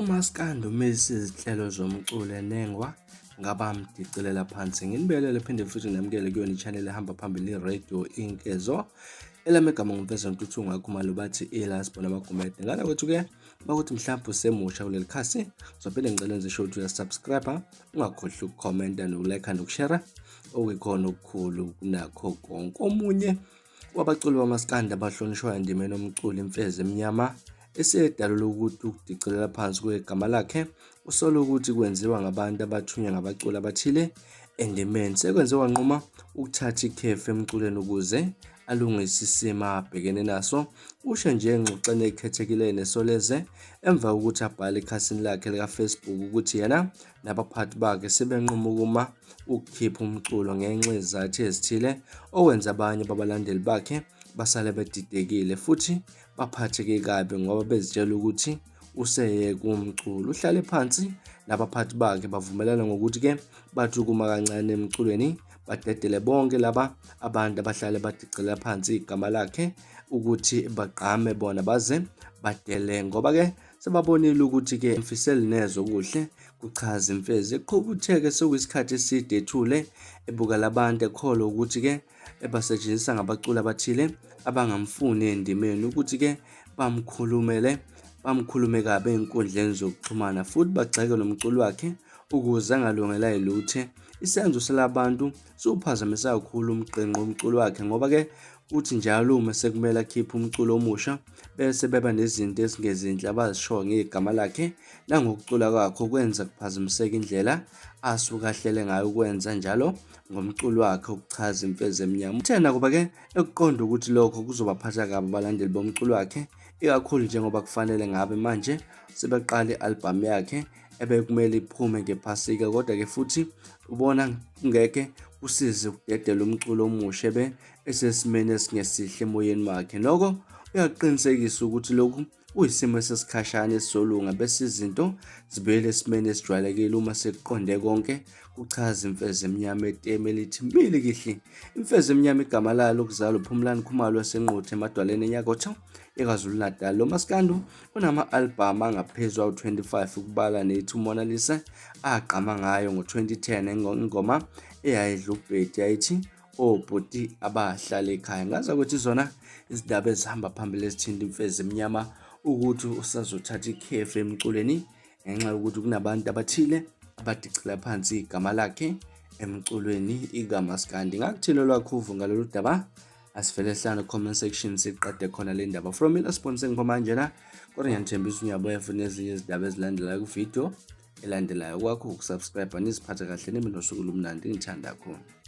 Umaskandi umise izinhlelo zomculo enengwa ngabamdicilela phansi. Nginibelele phinde futhi nginamukele kuyona i-channel ehamba phambili i-Radio Inkezo. Elami igama nguMfeza Ntuthu Ngakhumalo bathi iLast Born Amagumede. Ngala kwethu ke bakuthi mhlawumbe usemusha kuleli khasi uzophinde ngicela wenze sure ukuthi uyasubscribe, ungakhohlwa ukukhomenta nokulike nokushare okuyikhona okukhulu kunakho konke. Omunye wabaculi bamaskandi abahlonishwayo endimeni yomculo Imfezi Emnyama esedalula ukuthi ukudicilela phansi kwegama lakhe usola ukuthi kwenziwa ngabantu abathunywa ngabaculi abathile endimeni. Sekwenze wanquma ukuthatha ikhefu emculweni ukuze alungise isimo abhekene naso. Usho nje engxoxweni ekhethekile neSolezwe emva kokuthi abhale ekhasini lakhe likaFacebook ukuthi yena nabaphathi bakhe sebenquma ukuma ukukhipha umculo ngenxa yezizathu ezithile okwenza abanye babalandeli bakhe basale bedidekile futhi baphatheke kabi ngoba bezitshela ukuthi useyeke umculo. Uhlale phansi nabaphathi bakhe bavumelana ngokuthi-ke bathi ukuma kancane emculweni badedele bonke laba abantu abahlale badicela phansi igama lakhe ukuthi bagqame bona baze badele ngoba-ke sebabonile ukuthi-ke mfiseli nezwe okuhle kuchaza imfezi eqhubutheke sekuyisikhathi eside ethule ebuka labantu ekholwa ukuthi-ke ebasetshenziswa ngabaculi abathile abangamfuni endimeni ukuthi-ke bamkhulumele bamkhulume kabi ey'nkundleni zokuxhumana futhi bagxeke nomculo wakhe ukuze angalungela yiluthe. Isenzo salabantu siwuphazamisa kakhulu umqinqo womculo wakhe ngoba-ke uthi njalo uma sekumele akhiphe umculo omusha bese beba nezinto ezingezinhle abazishoyo ngegama lakhe nangokucula kwakhe okwenza kuphazamiseke indlela asuke ahlele ngayo ukwenza njalo ngomculo wakhe ukuchaza imfezi emnyama. Uthe nakuba-ke ekuqonda ukuthi lokho kuzobaphatha kabi abalandeli bomculo wakhe ikakhulu njengoba kufanele ngabe manje sebeqala i-albhamu yakhe ebekumele iphume ngephasika kodwa-ke futhi ubona kungeke kusize ukudedela umculo omusha ebe esesimeni esingesihle emoyeni wakhe. Noko uyaqinisekisa ukuthi lokhu Kuyisimo esesikhashana esizolunga bese izinto zibuyele esimeni esijwayelekile uma sekuqonde konke, kuchaza Imfezi Emnyama etemu elithi Milikihli. Imfezi Emnyama igama layo lokuzalwa uPhumlani Khumalo waseNquthu eMadwaleni eNyakatho yeKwaZulu-Natal. Lo maskandi unama-albhamu angaphezu kwawu-25 ukubala nethi uMona Lisa agqama ngayo ngo-2010 ingoma eyayidla ubhedi yayithi obhuti abahlala ekhaya. Ngaza ukuthi zona izindaba ezihamba phambili ezithinta imfezi emnyama ukuthi usazothatha ikhefu emculweni ngenxa yokuthi kunabantu abathile abadicila phansi igama lakhe emculweni ikamaskandi. Ngakuthini olwakho uvo ngalolu daba? Asivele hlanu comment section siqede khona le ndaba. From mina sponsor ngipha manje na kodwa ngiyanithembisa unyaboya futhi nezinye izindaba ezilandelayo ku-video elandelayo. Kwakho ukusubscribe niziphathe kahle nibe nosuku olumnandi ngithanda khona.